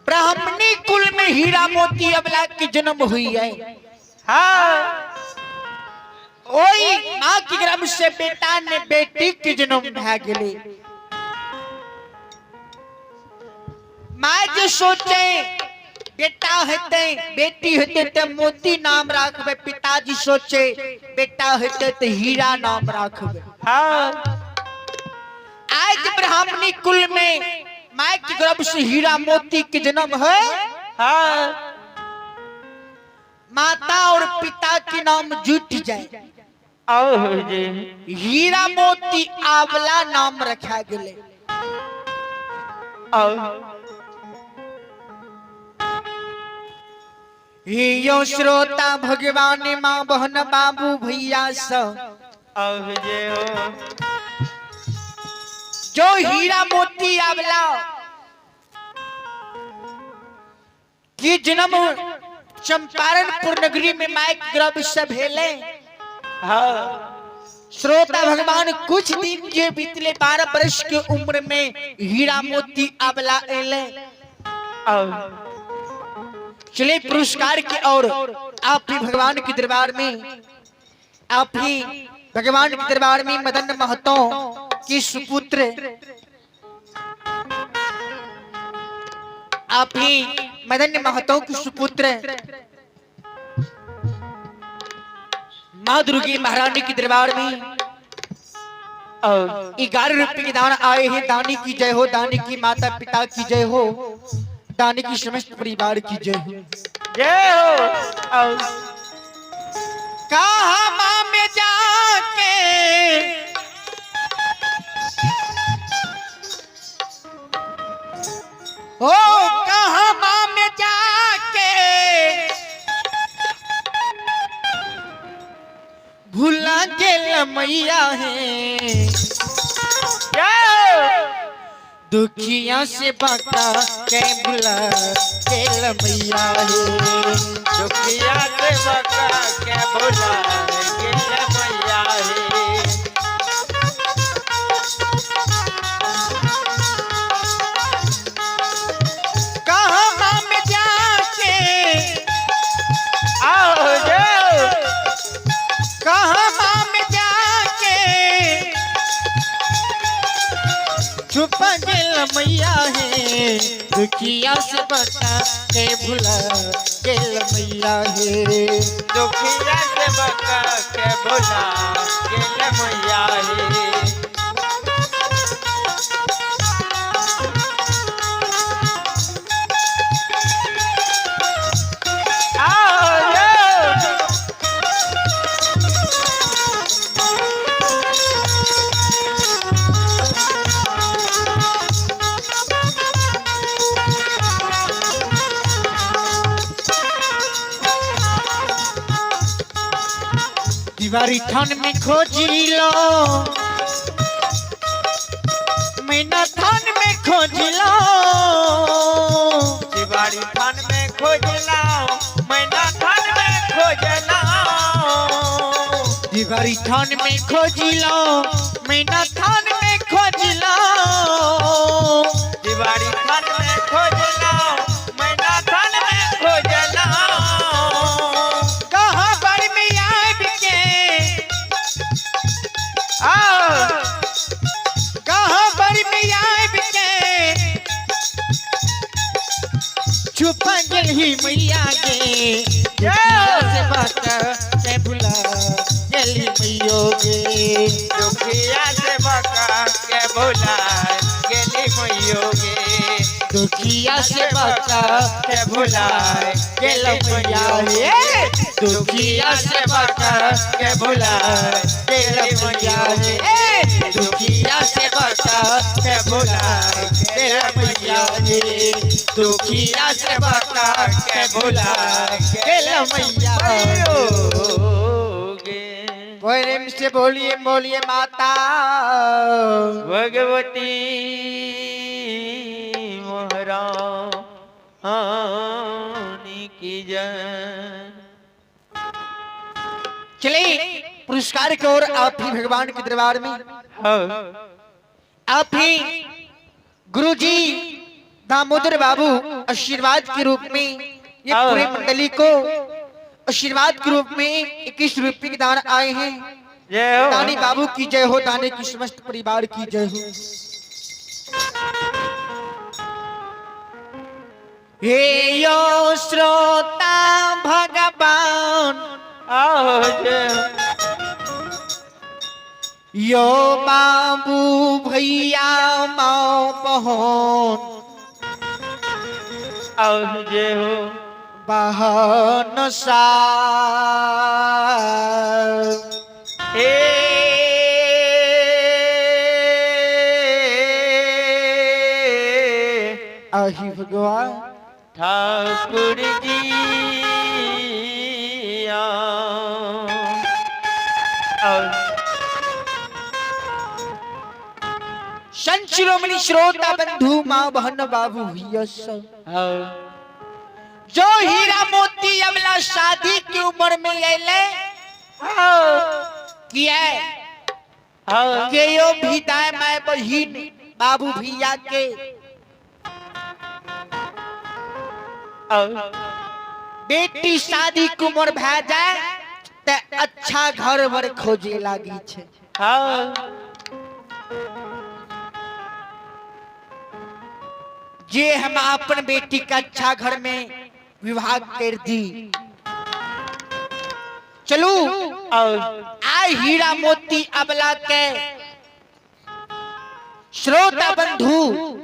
ब्राह्मणी कुल में हीरा मोती अबला के जन्म हुई है। हाँ। ओई माँ के गर्भ से बेटा ने बेटी के जन्म भए गेलै। माँ जे सोचे बेटा हेतै बेटी हेतै ते मोती नाम राखबै, पिताजी सोचे बेटा हेतै ते हीरा नाम राखबै। हाँ। आज ब्राह्मणी कुल में माय के गर्भ से हीरा मोती के जन्म है। हाँ। माता और पिता के नाम जुट जाए। आओ जी। हीरा मोती आंवला नाम रखा गेलै। आओ। यो श्रोता भगवान माँ बहन बाबू भैया सब आओ जे हो। जो हीरा मोती आंवला की जन्म चंपारणपुर नगरी में माइक गर्भ से भेले। हाँ। श्रोता भगवान कुछ दिन जे बीतले 12 वर्ष के उम्र में हीरा मोती आंवला एले। आओ। चले पुरस्कार की और आप भी भगवान के दरबार में, आप भी भगवान के दरबार में मदन महतो के सुपुत्र, आप भी मदन महतो के सुपुत्र माँ दुर्गी महारानी के दरबार में 11 रुपये के दान आए हैं। दानी की जय हो, दानी की माता पिता की जय हो, दानी की समस्त परिवार की जय हो। जय हो। आओ। कहा माँ में जाके ओ कहा माँ में जाके भूला गेल मैया है। जय हो। दुखिया से बाका के भुला गेल मैया है। दुखिया से बका के भुला गेल मैया हे। कहा माँ में जाके आओ जय हो। कहा माँ में जाके छुपा गेल मैया है। दुखिया से बता के भुला गेल मैया है। दुखिया से बका के भुला गेल मैया हे। आओ जय हो। दीवारी थान में खोजी लो, मैना थान में खोजी लो। तिवारी थान में खोजला, मैना थान में खोजला। दीवारी थान में खोजी लो, मैना थान में खोजी लो। तिवारी थान में खोजला, मैना थान में खोजला। कहाँ पर में आब के, आओ। कहाँ पर में आब के छुपा गेल मैया गे। दुखिया से बात के भुला गेली मैयो गे। दुखिया से बका के भुला गेली मैयो गे। दुखिया से बात के भुला गेल मैया गे। दुखिया से बात के भुला गेल मैया गे। दुखिया से बात के भुला गेल मैया गे। दुखिया से बात के भुला गेल मैया गे। प्रेम से बोलिए बोलिए माता भगवती महारानी की जय। चले पुरस्कार की ओर आप ही भगवान के दरबार में, हाँ। आप ही गुरुजी दामोदर बाबू आशीर्वाद के रूप में ये पूरे मंडली को आशीर्वाद के रूप में 21 रुपये के दान आए हैं। जय हो। दानी बाबू की जय हो, दाने की समस्त परिवार की जय हो। हे यो श्रोता भगवान, आओ जय हो। यो बाबू भैया माँ बहन, आओ जय हो। बहन सा हे आही भगवान ठाकुर जी आओ। आओ। संत शिरोमणि श्रोता बंधु माँ बहन बाबू भैया सब, आओ। जो हीरा मोती अमला शादी की उम्र में ले आओ। किया आओ। के यो भी दाए my बहिन बाबू भैया के आओ। बेटी शादी की उम्र भै जाए ते अच्छा घर वर खोजे लागी छे। आओ। जे हम अपन बेटी का अच्छा घर में विवाह कर दी। चलू आओ। आय हीरा मोती अबला के श्रोता बंधु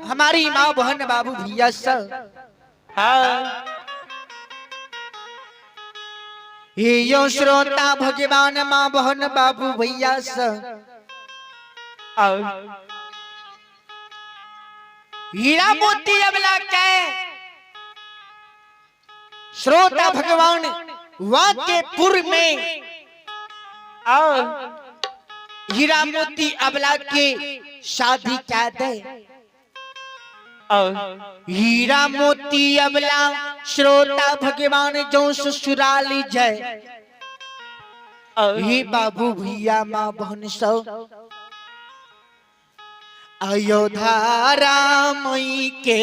हमारी माँ बहन बाबू भैया सब, हाँ। हे यो श्रोता भगवान माँ बहन बाबू भैया सब, आओ। हीरा मोती अबला के श्रोता भगवान वहां के पूर्व में आओ। हीरा मोती अबला के शादी क्या दे। आओ। हीरा मोती अबला श्रोता भगवान जो ससुराल जय, आओ। हे बाबू भैया माँ बहन सब, अयोध्या राम के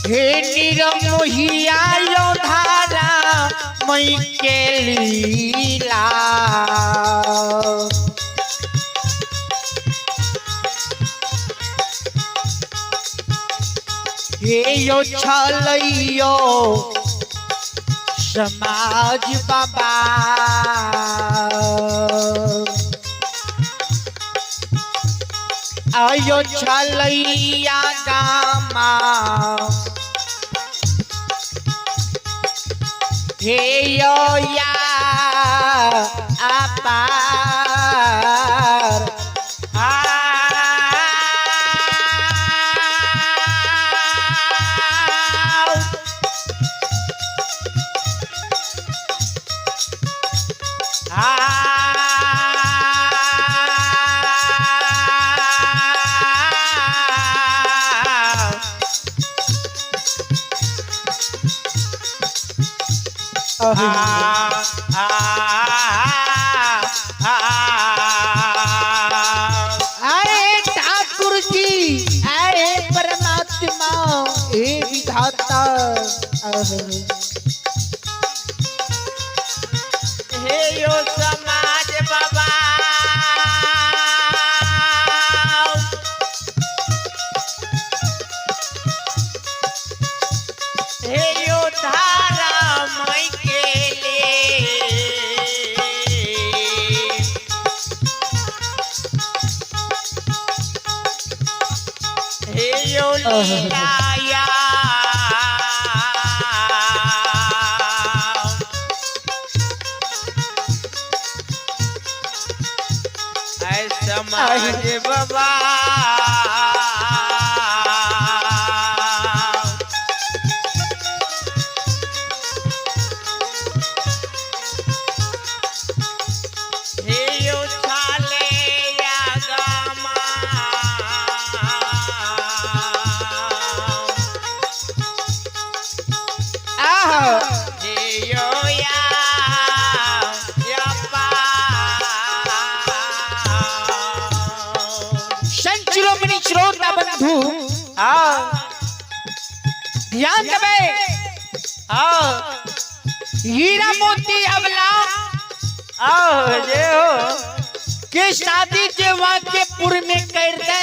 हे निरमोहिया अयोध्या मई के लीला, हे यो छलैयो समाज बाबा, आयो छलैया गामा, हे यो या अपार। आओ। आओ। अरे ठाकुर जी, अरे परमात्मा, हे विधाता, हे यो समाज बाबा, हे यो धारा मई के लिए, हे यो लीलाया, ऐ समाज बाबा, हे यो छाले या गामा। श्रोता बंधु, ध्यान देबै, हीरा मोती अबला आओ जे हो के शादी जे वाकेपुर में कर दे।